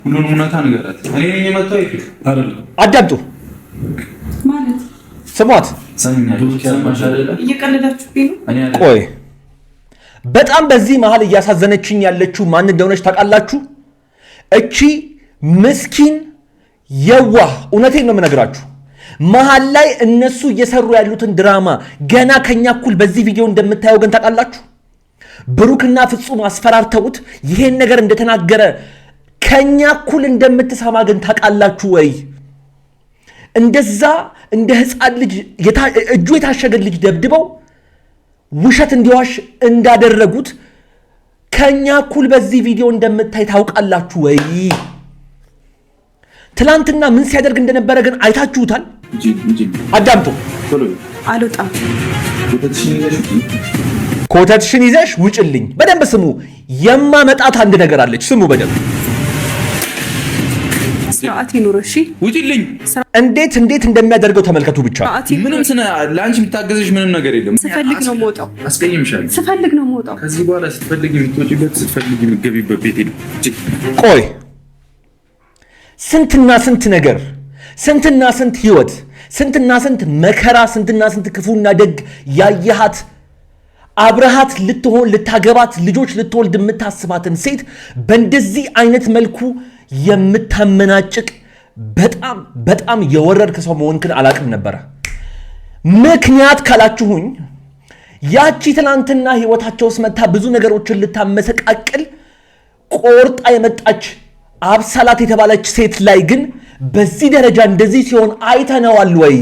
ሁሉንም እውነታ ንገራት። እኔ ነኝ የመታው አይደለም። አዳምጡ፣ ማለት ስሟት። እየቀለዳችሁብኝ ነው። ቆይ በጣም በዚህ መሀል እያሳዘነችኝ ያለችው ማን እንደሆነች ታውቃላችሁ? እቺ ምስኪን የዋህ፣ እውነቴን ነው የምነግራችሁ። መሀል ላይ እነሱ እየሰሩ ያሉትን ድራማ ገና ከኛ እኩል በዚህ ቪዲዮ እንደምታየው ግን ታውቃላችሁ፣ ብሩክና ፍጹም አስፈራርተውት ይሄን ነገር እንደተናገረ ከኛ እኩል እንደምትሰማ ግን ታውቃላችሁ ወይ? እንደዛ እንደ ሕፃን ልጅ እጁ የታሸገ ልጅ ደብድበው ውሸት እንዲዋሽ እንዳደረጉት ከኛ እኩል በዚህ ቪዲዮ እንደምታይ ታውቃላችሁ ወይ? ትላንትና ምን ሲያደርግ እንደነበረ ግን አይታችሁታል። አዳምጡ። አልወጣም። ኮተትሽን ይዘሽ ውጭልኝ። በደንብ ስሙ። የማመጣት አንድ ነገር አለች። ስሙ በደንብ። ስርዓት ይኑር። እሺ ውጭልኝ። እንዴት እንዴት እንደሚያደርገው ተመልከቱ ብቻ። ምንም ስነ ለአንቺ የምታገዝሽ ምንም ነገር የለም። ስፈልግ ነው የምወጣው። አስቀይምሻለሁ። ስፈልግ ነው የምወጣው። ከዚህ በኋላ ስትፈልጊ የምትወጪበት ስትፈልጊ የምትገቢበት ቤት የለም። ቆይ ስንትና ስንት ነገር፣ ስንትና ስንት ህይወት፣ ስንትና ስንት መከራ፣ ስንትና ስንት ክፉና ደግ ያየሃት፣ አብረሃት ልትሆን፣ ልታገባት፣ ልጆች ልትወልድ የምታስባትን ሴት በእንደዚህ አይነት መልኩ የምታመናጭቅ በጣም በጣም የወረድክ ሰው መሆንክን አላቅም ነበረ። ምክንያት ካላችሁኝ ያቺ ትናንትና ህይወታቸው ውስጥ መታ ብዙ ነገሮችን ልታመሰቃቅል ቆርጣ የመጣች አብሳላት የተባለች ሴት ላይ ግን በዚህ ደረጃ እንደዚህ ሲሆን አይተነዋል ወይ?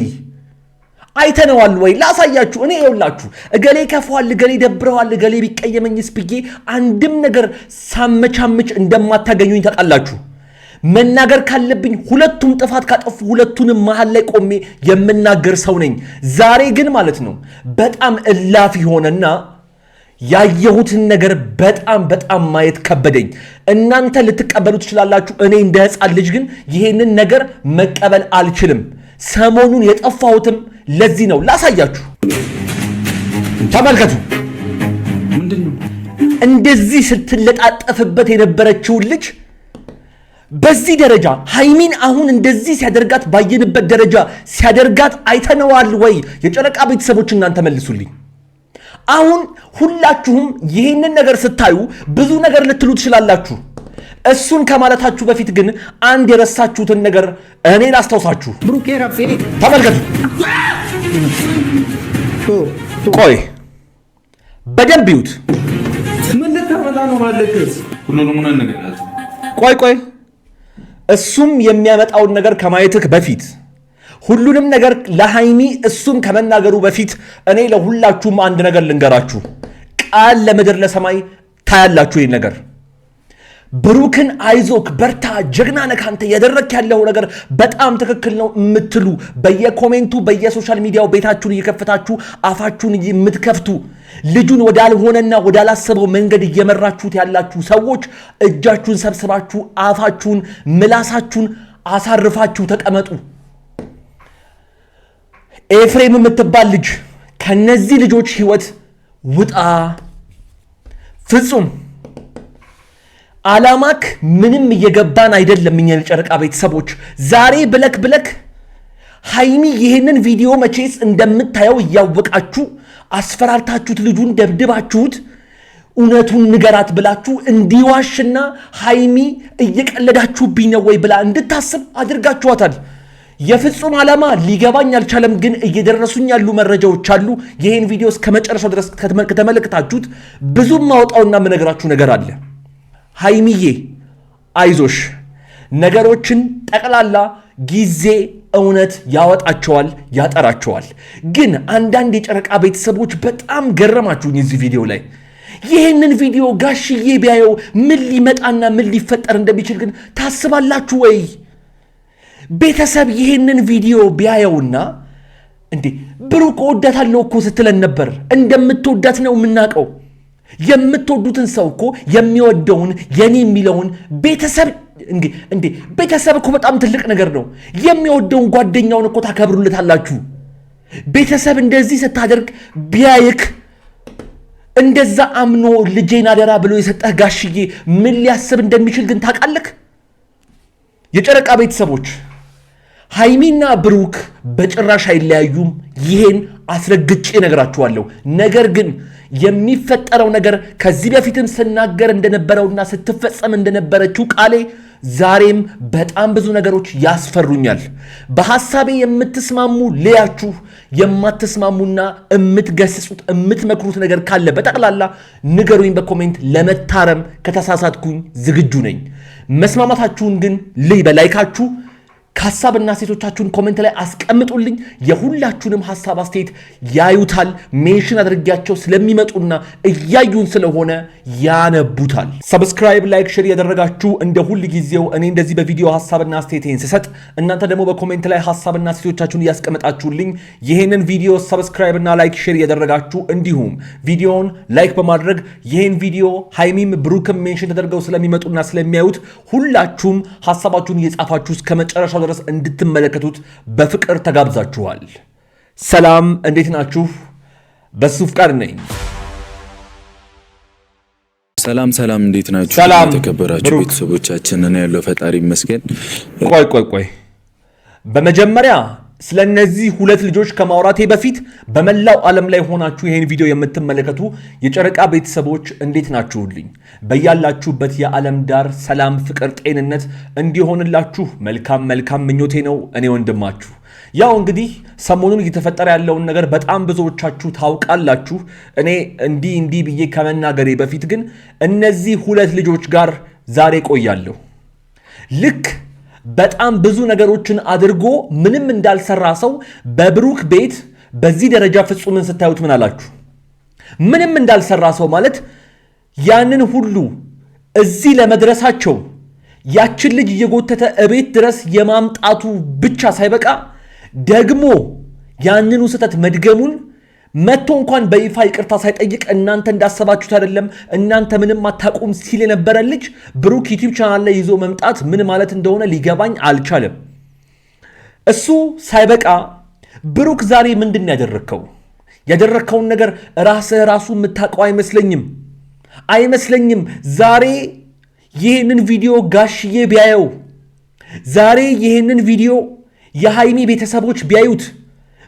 አይተነዋል ወይ? ላሳያችሁ። እኔ ይኸውላችሁ እገሌ ከፈዋል፣ እገሌ ደብረዋል፣ እገሌ ቢቀየመኝስ ብዬ አንድም ነገር ሳመቻምች እንደማታገኙኝ ታውቃላችሁ። መናገር ካለብኝ ሁለቱም ጥፋት ካጠፉ ሁለቱንም መሀል ላይ ቆሜ የምናገር ሰው ነኝ። ዛሬ ግን ማለት ነው በጣም እላፊ ሆነና ያየሁትን ነገር በጣም በጣም ማየት ከበደኝ። እናንተ ልትቀበሉ ትችላላችሁ። እኔ እንደ ሕፃን ልጅ ግን ይሄንን ነገር መቀበል አልችልም። ሰሞኑን የጠፋሁትም ለዚህ ነው። ላሳያችሁ፣ ተመልከቱ። እንደዚህ ስትለጣጠፍበት የነበረችውን ልጅ በዚህ ደረጃ ሃይሚን አሁን እንደዚህ ሲያደርጋት ባየንበት ደረጃ ሲያደርጋት አይተነዋል ወይ? የጨረቃ ቤተሰቦች እናንተ መልሱልኝ። አሁን ሁላችሁም ይህንን ነገር ስታዩ ብዙ ነገር ልትሉ ትችላላችሁ። እሱን ከማለታችሁ በፊት ግን አንድ የረሳችሁትን ነገር እኔ ላስታውሳችሁ። ተመልከቱ። ቆይ በደንብ ይዩት። ቆይ ቆይ እሱም የሚያመጣውን ነገር ከማየትህ በፊት፣ ሁሉንም ነገር ለሃይሚ እሱም ከመናገሩ በፊት እኔ ለሁላችሁም አንድ ነገር ልንገራችሁ። ቃል ለምድር ለሰማይ ታያላችሁ ይህን ነገር። ብሩክን አይዞክ፣ በርታ፣ ጀግና ነህ፣ አንተ እያደረግክ ያለው ነገር በጣም ትክክል ነው የምትሉ፣ በየ comment ኡ በየ social media ው ቤታችሁን እየከፈታችሁ አፋችሁን የምትከፍቱ፣ ልጁን ወዳልሆነና ወዳላሰበው መንገድ እየመራችሁት ያላችሁ ሰዎች እጃችሁን ሰብስባችሁ አፋችሁን ምላሳችሁን አሳርፋችሁ ተቀመጡ። ኤፍሬም የምትባል ልጅ ከነዚህ ልጆች ህይወት ውጣ። ፍጹም አላማክ ምንም እየገባን አይደለም። እኛ የጨረቃ ቤተሰቦች ዛሬ ብለክ ብለክ ሃይሚ ይሄንን ቪዲዮ መቼስ እንደምታየው እያወቃችሁ አስፈራርታችሁት፣ ልጁን ደብድባችሁት፣ እውነቱን ንገራት ብላችሁ እንዲዋሽና ሃይሚ እየቀለዳችሁብኝ ነው ወይ ብላ እንድታስብ አድርጋችኋታል። የፍጹም ዓላማ ሊገባኝ አልቻለም፣ ግን እየደረሱኝ ያሉ መረጃዎች አሉ። ይህን ቪዲዮ እስከ መጨረሻው ድረስ ከተመለከታችሁት ብዙም ማውጣውና የምነግራችሁ ነገር አለ። ሃይሚዬ አይዞሽ፣ ነገሮችን ጠቅላላ ጊዜ እውነት ያወጣቸዋል፣ ያጠራቸዋል። ግን አንዳንድ የጨረቃ ቤተሰቦች በጣም ገረማችሁኝ እዚህ ቪዲዮ ላይ። ይህንን ቪዲዮ ጋሽዬ ቢያየው ምን ሊመጣና ምን ሊፈጠር እንደሚችል ግን ታስባላችሁ ወይ? ቤተሰብ ይህንን ቪዲዮ ቢያየውና እንዴ ብሩክ እወዳታለሁ እኮ ስትለን ነበር፣ እንደምትወዳት ነው የምናውቀው። የምትወዱትን ሰው እኮ የሚወደውን የኔ የሚለውን ቤተሰብ፣ እንዴ ቤተሰብ እኮ በጣም ትልቅ ነገር ነው። የሚወደውን ጓደኛውን እኮ ታከብሩለታላችሁ። ቤተሰብ እንደዚህ ስታደርግ ቢያይክ፣ እንደዛ አምኖ ልጄን አደራ ብሎ የሰጠህ ጋሽዬ ምን ሊያስብ እንደሚችል ግን ታውቃለህ? የጨረቃ ቤተሰቦች ሃይሚና ብሩክ በጭራሽ አይለያዩም። ይሄን አስረግጬ እነግራችኋለሁ። ነገር ግን የሚፈጠረው ነገር ከዚህ በፊትም ስናገር እንደነበረውና ስትፈጸም እንደነበረችው ቃሌ ዛሬም በጣም ብዙ ነገሮች ያስፈሩኛል። በሐሳቤ የምትስማሙ ልያችሁ፣ የማትስማሙና የምትገስጹት የምትመክሩት ነገር ካለ በጠቅላላ ንገሩኝ በ comment። ለመታረም ከተሳሳትኩኝ ዝግጁ ነኝ። መስማማታችሁን ግን ልይ በ like ኣችሁ ከሀሳብና አስተያየቶቻችሁን comment ላይ አስቀምጡልኝ። የሁላችሁንም ሀሳብ አስተያየት ያዩታል። mention አድርጊያቸው ስለሚመጡና እያዩን ስለሆነ ያነቡታል። Subscribe፣ like፣ share እያደረጋችሁ እንደ ሁል ጊዜው እኔ እንደዚህ በቪዲዮ ሀሳብና አስተያየቴን ስሰጥ እናንተ ደግሞ በ comment ላይ ሀሳብና አስተያየቶቻችሁን እያስቀመጣችሁልኝ ይህንን ቪዲዮ subscribe እና like share እያደረጋችሁ እንዲሁም ቪዲዮውን like በማድረግ ይህን ቪዲዮ ሃይሚም ብሩክም mention ተደርገው ስለሚመጡና ስለሚያዩት ሁላችሁም ሀሳባችሁን እየጻፋችሁ እስከ መጨረሻው ድረስ እንድትመለከቱት በፍቅር ተጋብዛችኋል። ሰላም፣ እንዴት ናችሁ? በሱ ፍቃድ ነኝ። ሰላም ሰላም፣ እንዴት ናችሁ? ሰላም፣ የተከበራችሁ ብሩክ። ቤተሰቦቻችን፣ እኔ ያለው ፈጣሪ ይመስገን። ቆይ ቆይ ቆይ፣ በመጀመሪያ ስለ እነዚህ ሁለት ልጆች ከማውራቴ በፊት በመላው ዓለም ላይ ሆናችሁ ይህን ቪዲዮ የምትመለከቱ የጨረቃ ቤተሰቦች እንዴት ናችሁልኝ? በያላችሁበት የዓለም ዳር ሰላም፣ ፍቅር፣ ጤንነት እንዲሆንላችሁ መልካም መልካም ምኞቴ ነው። እኔ ወንድማችሁ ያው እንግዲህ ሰሞኑን እየተፈጠረ ያለውን ነገር በጣም ብዙዎቻችሁ ታውቃላችሁ። እኔ እንዲህ እንዲህ ብዬ ከመናገሬ በፊት ግን እነዚህ ሁለት ልጆች ጋር ዛሬ ቆያለሁ። ልክ በጣም ብዙ ነገሮችን አድርጎ ምንም እንዳልሰራ ሰው በብሩክ ቤት በዚህ ደረጃ ፍጹምን ስታዩት ምን አላችሁ? ምንም እንዳልሰራ ሰው ማለት ያንን ሁሉ እዚህ ለመድረሳቸው ያችን ልጅ እየጎተተ እቤት ድረስ የማምጣቱ ብቻ ሳይበቃ ደግሞ ያንኑ ስህተት መድገሙን መጥቶ እንኳን በይፋ ይቅርታ ሳይጠይቅ እናንተ እንዳሰባችሁት አይደለም፣ እናንተ ምንም አታውቁም ሲል የነበረ ልጅ ብሩክ ዩቲዩብ ቻናል ላይ ይዞ መምጣት ምን ማለት እንደሆነ ሊገባኝ አልቻለም። እሱ ሳይበቃ ብሩክ ዛሬ ምንድን ነው ያደረግከው? ያደረግከውን ነገር ራስህ ራሱ የምታውቀው አይመስለኝም አይመስለኝም። ዛሬ ይህንን ቪዲዮ ጋሽዬ ቢያየው፣ ዛሬ ይህንን ቪዲዮ የሃይሚ ቤተሰቦች ቢያዩት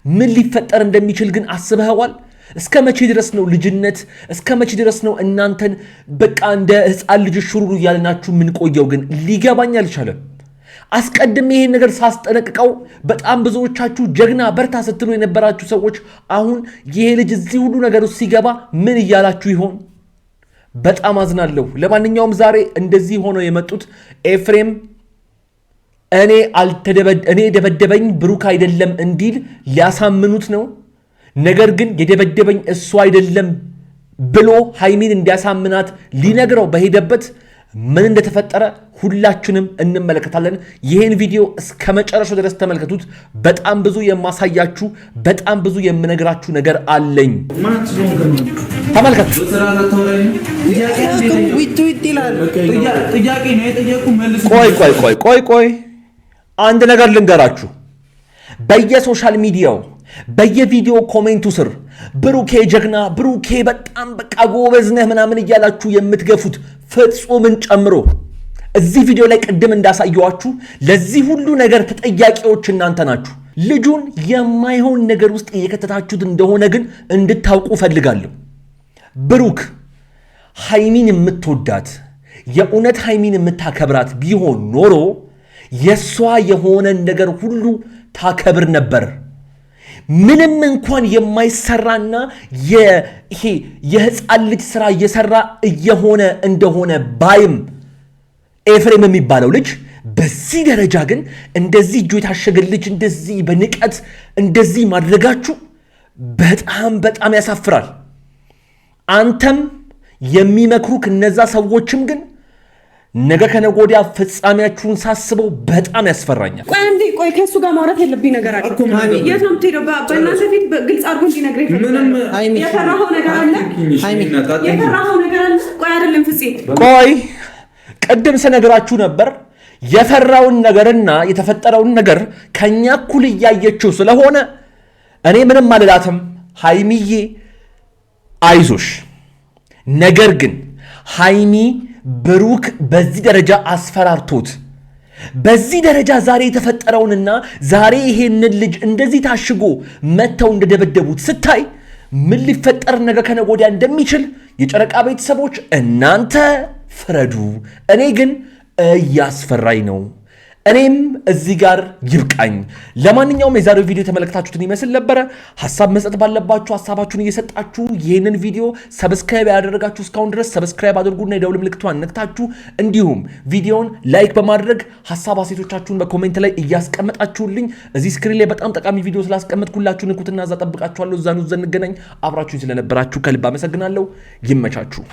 ምን ሊፈጠር እንደሚችል ግን አስበኸዋል? እስከ መቼ ድረስ ነው ልጅነት? እስከ መቼ ድረስ ነው እናንተን በቃ እንደ ሕፃን ልጅ ሹሩሩ እያልናችሁ የምንቆየው? ግን ሊገባኝ አልቻለም። አስቀድሜ ይሄን ነገር ሳስጠነቅቀው በጣም ብዙዎቻችሁ ጀግና በርታ ስትሉ የነበራችሁ ሰዎች አሁን ይሄ ልጅ እዚህ ሁሉ ነገር ውስጥ ሲገባ ምን እያላችሁ ይሆን? በጣም አዝናለሁ። ለማንኛውም ዛሬ እንደዚህ ሆነው የመጡት ኤፍሬም እኔ የደበደበኝ ብሩክ አይደለም እንዲል ሊያሳምኑት ነው። ነገር ግን የደበደበኝ እሱ አይደለም ብሎ ሃይሚን እንዲያሳምናት ሊነግረው በሄደበት ምን እንደተፈጠረ ሁላችንም እንመለከታለን። ይህን ቪዲዮ እስከ መጨረሻው ድረስ ተመልከቱት። በጣም ብዙ የማሳያችሁ፣ በጣም ብዙ የምነግራችሁ ነገር አለኝ። ተመልከቱ። ቆይ ቆይ ቆይ ቆይ ቆይ አንድ ነገር ልንገራችሁ። በየ social media ው በየቪዲዮ comment ኡ ስር ብሩኬ ጀግና፣ ብሩኬ በጣም በቃ ጎበዝ ነህ ምናምን እያላችሁ የምትገፉት ፍጹምን ጨምሮ እዚህ ቪዲዮ ላይ ቅድም እንዳሳየዋችሁ ለዚህ ሁሉ ነገር ተጠያቂዎች እናንተ ናችሁ። ልጁን የማይሆን ነገር ውስጥ እየከተታችሁት እንደሆነ ግን እንድታውቁ ፈልጋለሁ። ብሩክ ሃይሚን የምትወዳት የእውነት ሃይሚን የምታከብራት ቢሆን ኖሮ የእሷ የሆነን ነገር ሁሉ ታከብር ነበር። ምንም እንኳን የማይሰራና ይሄ የህፃን ልጅ ስራ እየሰራ እየሆነ እንደሆነ ባይም ኤፍሬም የሚባለው ልጅ በዚህ ደረጃ ግን እንደዚህ እጁ የታሸገ ልጅ እንደዚህ በንቀት እንደዚህ ማድረጋችሁ በጣም በጣም ያሳፍራል። አንተም የሚመክሩክ እነዛ ሰዎችም ግን ነገ ከነገ ወዲያ ፍጻሜያችሁን ሳስበው በጣም ያስፈራኛል። ቆይ አንዴ ቆይ፣ ከእሱ ጋር ማውራት ያለብኝ ነገር አለ። የት ነው የምትሄደው? በእናንተ ፊት ግልጽ አድርጎ እንዲነግረኝ እፈልጋለሁ። የፈራኸው ነገር አለ? የፈራኸው ነገር አለ? ቆይ አይደለም ፍፄ፣ ቆይ ቅድም ስነግራችሁ ነበር። የፈራውን ነገርና የተፈጠረውን ነገር ከኛ እኩል እያየችው ስለሆነ እኔ ምንም አልላትም። ሃይሚዬ አይዞሽ። ነገር ግን ሃይሚ ብሩክ በዚህ ደረጃ አስፈራርቶት በዚህ ደረጃ ዛሬ የተፈጠረውንና ዛሬ ይሄንን ልጅ እንደዚህ ታሽጎ መጥተው እንደደበደቡት ስታይ ምን ሊፈጠር ነገ ከነገ ወዲያ እንደሚችል የጨረቃ ቤተሰቦች እናንተ ፍረዱ። እኔ ግን እያስፈራኝ ነው። እኔም እዚህ ጋር ይብቃኝ። ለማንኛውም የዛሬው ቪዲዮ የተመለከታችሁትን ይመስል ነበረ። ሀሳብ መስጠት ባለባችሁ ሀሳባችሁን እየሰጣችሁ ይህንን ቪዲዮ subscribe ያላደረጋችሁ እስካሁን ድረስ subscribe አድርጉና የደውል ምልክቷን ነክታችሁ እንዲሁም ቪዲዮን like በማድረግ ሀሳብ አስተያየቶቻችሁን በ comment ላይ እያስቀመጣችሁልኝ እዚህ screen ላይ በጣም ጠቃሚ ቪዲዮ ስላስቀመጥኩላችሁ ንኩትና እዛ ጠብቃችኋለሁ። እዛኑ እንገናኝ። አብራችሁኝ ስለነበራችሁ ከልብ አመሰግናለሁ። ይመቻችሁ።